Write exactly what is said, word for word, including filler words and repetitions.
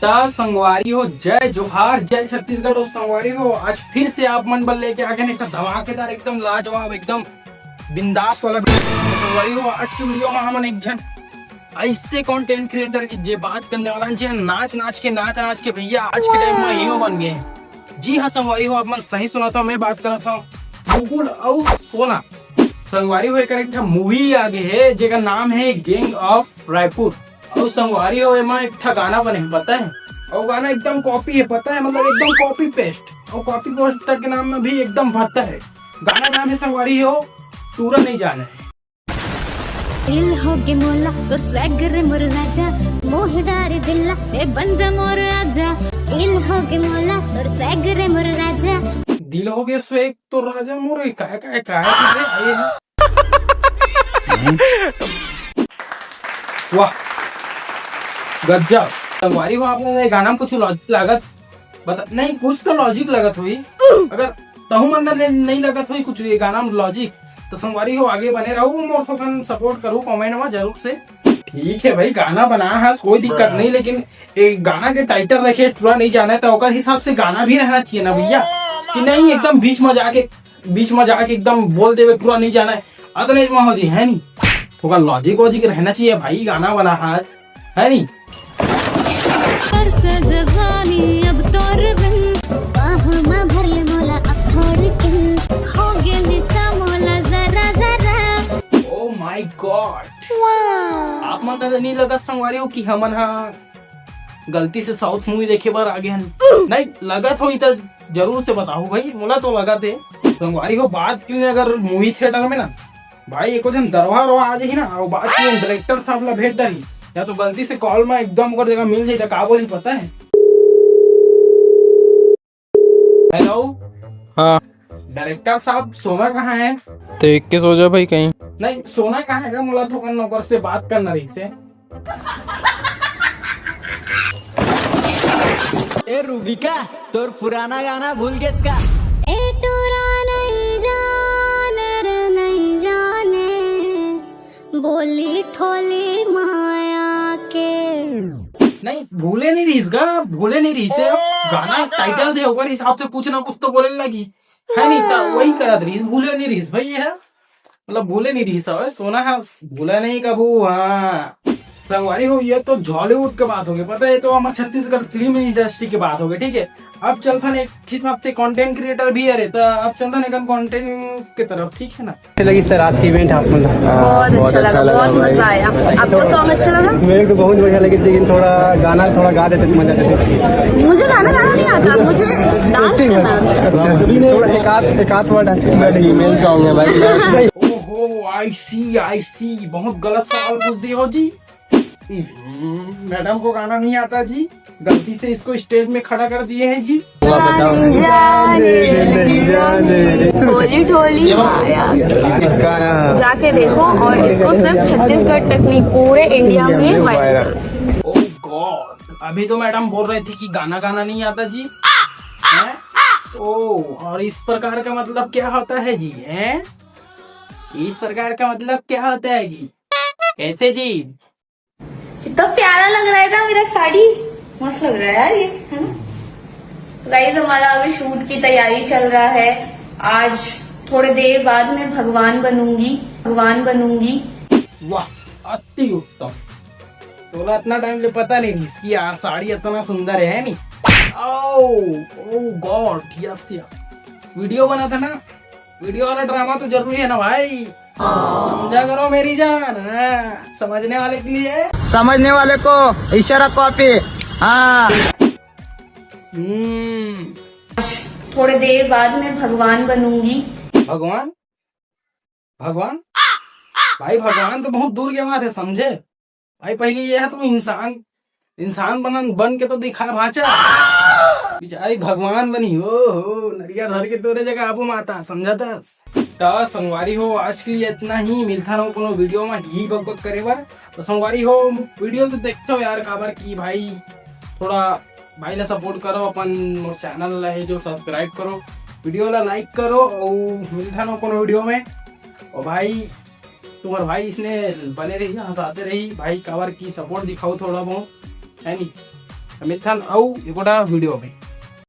त संगवारी हो, जय जोहार, जय छत्तीसगढ़। और संगवारी हो, आज फिर से आप मन बर लेके आ गए एक धमाकेदार, एकदम लाजवाब, एकदम बिंदास वाला video। संगवारी हो, आज की वीडियो में हमन एक झन ऐसे कंटेंट क्रिएटर की जे बात करने वाला है, जे नाच नाच के, नाच नाच के भैया आज के टाइम में हीरो बन गए हैं। जी हाँ संगवारी हो, आप मन सही सुना था, मैं बात कर रहा था मुकुल और सोना। संगवारी हो, एक, एक ठा मूवी आ गए है जेकर नाम है गैंग ऑफ रायपुर। और संगवारी हो, एमा एक ठा गाना बने है, पता है? और गाना एकदम कॉपी है, पता है, मतलब एकदम कॉपी पेस्ट। और कॉपी पेस्ट के नाम में भी एकदम भत्ता है। गाना नाम है संगवारी हो, टूरा नहीं जाना है। दिल हो गे मोला तोर स्वैग रे मोर राजा, मोह डार दिल ला, ए बन जा मोर आजा। दिल हो गे मोला तोर स्वैग रे मोर राजा। दिल हो गे स्वैग तोर राजा मोर, काय काय काय की रे, अरे वाह, गजब। संगवारी हो, आप लोग ये गाना में कुछ लॉजिक लागत बता, नहीं, कुछ तो लॉजिक लगत होई। अगर तहु मन ला नहीं लगत होई कुछ ये गाना में लॉजिक, तो संगवारी हो, आगे बने रहू, मोर थोकन सपोर्ट करू कमेंट में जरूर से। ठीक है भाई, गाना बना हस, कोई दिक्कत नहीं, लेकिन एक गाना के टाइटल रखे टूरा नहीं जाना है, तो ओकर हिसाब से गाना भी रहना चाहिए ना भैया, कि नहीं एकदम बीच में जाके, बीच में जाके एकदम बोल देवे टूरा नहीं जाना है, अतने में हो जी, है नहीं? थोड़ा लॉजिक वॉजिक रहना चाहिए भाई, गाना बना हस, है नहीं? पर से जवानी अब तोर बिन, बाहों में भर ले मोला अब थोड़ी किन, हो गे निशा मोला जरा जरा। Oh my God! आप मन ला नहीं लगत संगवारी हो कि हमन हा गलती से साउथ मूवी देखे बर आ गए हन? नहीं लगत होई त जरूर से बताओ भाई, मोला तो लगत है। संगवारी हो, बात की अगर मूवी थिएटर में ना भाई, एको झन दरवा रवा आ जाही ना, और बात की डायरेक्टर साहब ला भेंट डारी, या तो गलती से कॉल में एकदम ओकर जगह मिल जाही, त का बोली पता है? हेलो। हाँ। डायरेक्टर साहब, सोना कहाँ है? तो एक के सो जा भाई कहीं। नहीं, सोना कहाँ है? मोला थोकन ओकर से बात करना रहिसे। ए रूबिका, तोर पुराना गाना भूल गेस का? ए टूरा नहीं जाने रे नहीं जाने, बोली ठोली माया के। नहीं, भूले नहीं रहिस गा, भूले नहीं रहिस है। अब गाना टाइटल दे, ओकर हिसाब से कुछ ना कुछ तो बोले लगी, है नहीं? त वही करत रहिस, भूले नहीं रहिस भाई, ये है। मतलब भूले नहीं रहिस हवय, सोना ह भूला नहीं कभू। हाँ संगवारी हो, ये तो जॉलीवुड के बात हो गई, पता है, ये तो हमारे छत्तीसगढ़ फिल्म इंडस्ट्री के बात हो गई, ठीक है। अब चलथन एक किस्मत से कंटेंट क्रिएटर भी हरे, तो अब चलथन एक कंटेंट के तरफ, ठीक है ना? कैसे लगी सर आज की इवेंट आप लोग? बहुत अच्छा लगा, बहुत मजा आया। आपका सॉन्ग अच्छा लगा? मेरे को बहुत बढ़िया लगी, लेकिन थोड़ा गाना थोड़ा गा देते तो मजा आते। मुझे गाना गाना नहीं आता, मुझे डांस करना आता है। अच्छा, थोड़ा एक आध, एक आध वर्ड फीमेल सॉन्ग है भाई। ओहो, आई सी, आई सी, बहुत गलत सवाल पूछ दिए हो जी। हम्म, मैडम को गाना नहीं आता जी, गलती से इसको स्टेज में खड़ा कर दिए हैं जी। हुआ बताओ। जाने, जाने। ठोली ठोली माया। गाना। जाके देखो, और इसको सिर्फ छत्तीसगढ़ तक नहीं, पूरे इंडिया में वायरल करो। Oh God, अभी तो मैडम बोल रही थी कि गाना गाना नहीं आता जी, हैं? ओ, और इस प्रकार का मतलब क्या होता है जी, हैं? इस प्रकार का मतलब क्या होता है जी? कैसे जी? कितना प्यारा लग रहा है ना मेरा साड़ी, मस्त लग रहा है यार ये, है ना? गाइस, हमारा अभी शूट की तैयारी चल रहा है। आज थोड़े देर बाद मैं भगवान बनूंगी, भगवान बनूंगी। वाह, अति उत्तम। तोला इतना टाइम ले पता नहीं रहिस कि यार साड़ी इतना सुंदर है, है नहीं? Oh, oh God, yes, yes। Video बना था ना, वीडियो वाला ड्रामा तो जरूरी है ना भाई, समझा करो मेरी जान। हाँ, समझने वाले के लिए, समझने वाले को इशारा कॉपी। हाँ। हम्म। थोड़े देर बाद मैं भगवान बनूंगी। भगवान? भगवान? भाई, भगवान तो बहुत दूर के बात है, समझे? भाई, पहले ये है, तुम इंसान, इंसान बनन, बन के तो दिखा भांचा। बेचारी भगवान बनी, ओ हो, नरिया धर के तोरे जगह आबो माता, समझा था? तो संगवारी हो, आज के लिए इतना ही। मिलता रहूं कोनो वीडियो में ही बक बक करे बर। तो संगवारी हो, वीडियो तो देखते हो यार, काबर की भाई, थोड़ा भाई ला सपोर्ट करो, अपन मोर चैनल ला है जो सब्सक्राइब करो, वीडियो ला लाइक करो, और मिलता रहूं कोनो वीडियो में। और भाई, तुम्हार भाई इसने बने रही, हंसाते रही भाई, काबर की सपोर्ट दिखाओ थोड़ा बहुत, है नी? मिलथन अउ एगोटा वीडियो में।